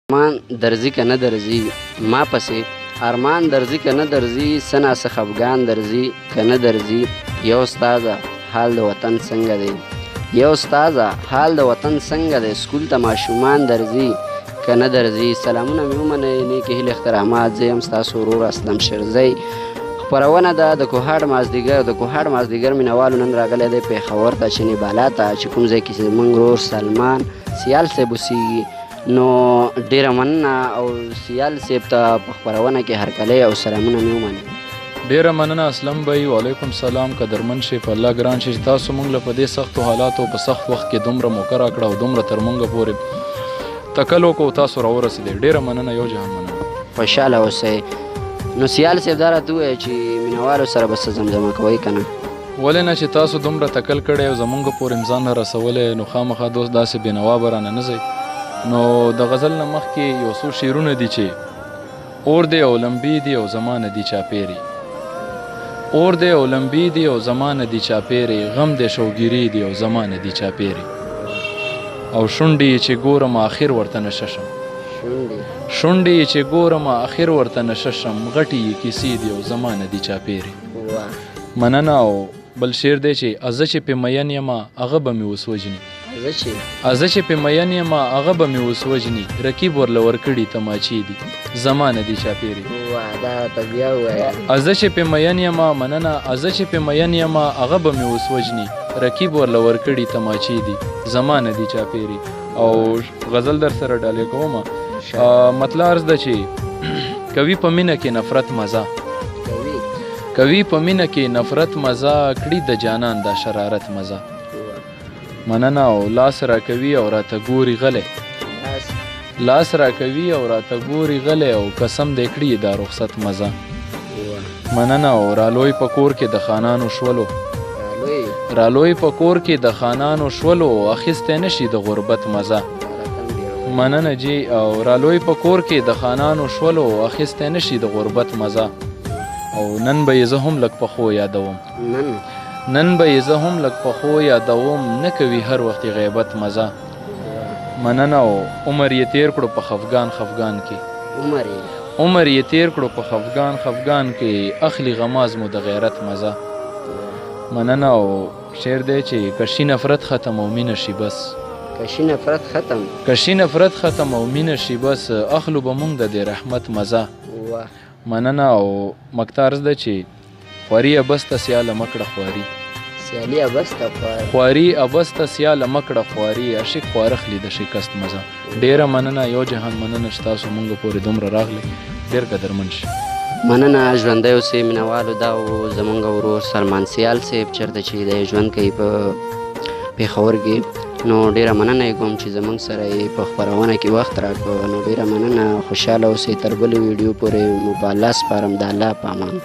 ارمان درځي که نه درځي ما پسې، ارمان درځي که نه درځي، څه نا څه خفګان درځي که نه درځي. یو استاذه حال د وطن څنګه دی، یو استاذه حال د وطن څنګه دی، سکول ته ماشومان درځي که نه درځي. سلامونه مې ومنئ، نیکې هیلې احترامات. زه یم ستاسو ورور اسلم شیرزی. خپرونه ده د کوهاټ مازدیګر. د کوهاټ مازدیګر مینهوالو نن راغلی دی پېښور ته، چینې بالا ته، چې کوم ځای کې زموږ ورور سلمان سیال صاحب اوسېږي. نو ډېره مننه او سیال صاحب ته په خپرونه کې هرکلی او سلامونه مې ومنئ. ډېره مننه اسلم بھائی، وعلیکم سلام. قدرمن شي، په الله ګران شي چې تاسو مونږ له په دې سختو حالاتو په سخت وخت کې دومره موقع راکړه او دومره تر مونږ پورې تکل وکړو، تاسو راورسېدئ. ډېره مننه، یو جهان مننه. خوشحاله اوسئ. نو سیال صاحب دا راته ووایه چې مینهوالو سره به څه زمزمه کوئ که نه؟ ولې نه، چې تاسو دومره تکل کړی او زمونږ پورې ځان رسولی، نو خامخا دوست داسې بېنوا به رانه نه ځئ. نو د غزل نه مخکې یو څو شعرونه دي چې اور دی او لمبې دي او زما نه دي چاپېرې، اور دی او لمبې دي او زما نه دي چاپېرې، غم دی شوګیرې دي او زما نه دي چاپېرې، او شونډې یې چې ګورم اخر ورته نشه شم، شونډې یې چې ګورم اخر ورته نشه شم، غټې یې کیسې دي او زما نه دي چاپېرې. مننه. او بل شعر دی چې ازه چې پې مین یم هغه به مې اوس وژني، ازه چې پې مین یم هغه به مې اوس وژني، رقیب ورله ورکړي تماچې دي زما نه دي چاپېرې. ازه چې پې مین یم، مننه، ازه چې پې مین یم هغه به مې اوس وژني، رقیب ورله ورکړي تماچې دي زما نه دي چاپېرې. او غزل در سره ډالۍ کوم. مطلع عرض ده چې کوي په مینه کې نفرت مزه، کوي په مینه کې نفرت مزه، کړي د جانان دا شرارت مزه. مننه. او لاس راکوي او راته ګوري غلی، لاس راکوي او راته ګوري غلی، او قسم دې کړي دا رخصت مزه. مننه. او رالوی په کور کې د خانانو شولو، رالوی په کور کې د خانانو شولو، اخیستی نه شي د غربت مزه. مننه جی. او رالوی په کور کې د خانانو شولو، اخیستی نه شي د غربت مزه. او نن به یې زه هم لږ په خو یادوم، نن به یې زه هم لږ په خو یادوم، نه کوي هر وخت غیبت مزه. مننه. او عمر یې تیر کړو په خفګان خفګان کې، عمر یې تیر کړو په خفګان خفګان کې، اخلي غماز مو د غیرت مزه. مننه. او شعر دی چې که شي نفرت ختم او مینه شي بس، که شي نفرت ختم، که شي نفرت ختم او مینه شي بس، اخلو به مونږ د دې رحمت مزه. مننه. او مکته عرض ده چې خواري ابسته سیاله مه کړه خواري، سیالي ابسته خواري ابسته سیاله مه کړه خواري، عاشق خوار اخلي د شکست مزه. ډېره مننه، یو جهان مننه چې تاسو مونږ پورې دومره راغلئ، ډېر قدرمن شي. مننه، ژوندی اوسئ مینهوالو. دا و زمونږ ورور سلمان سیال صاحب، چېرته چې دی ژوند کوي په پېښور کې. نو ډېره مننه یې کوم چې زمونږ سره یې په خپرونه کې وخت راکړ. نو ډېره مننه، خوشحاله اوسئ. تر بلې ویډیو پورې مو په الله سپارم، د الله په امان.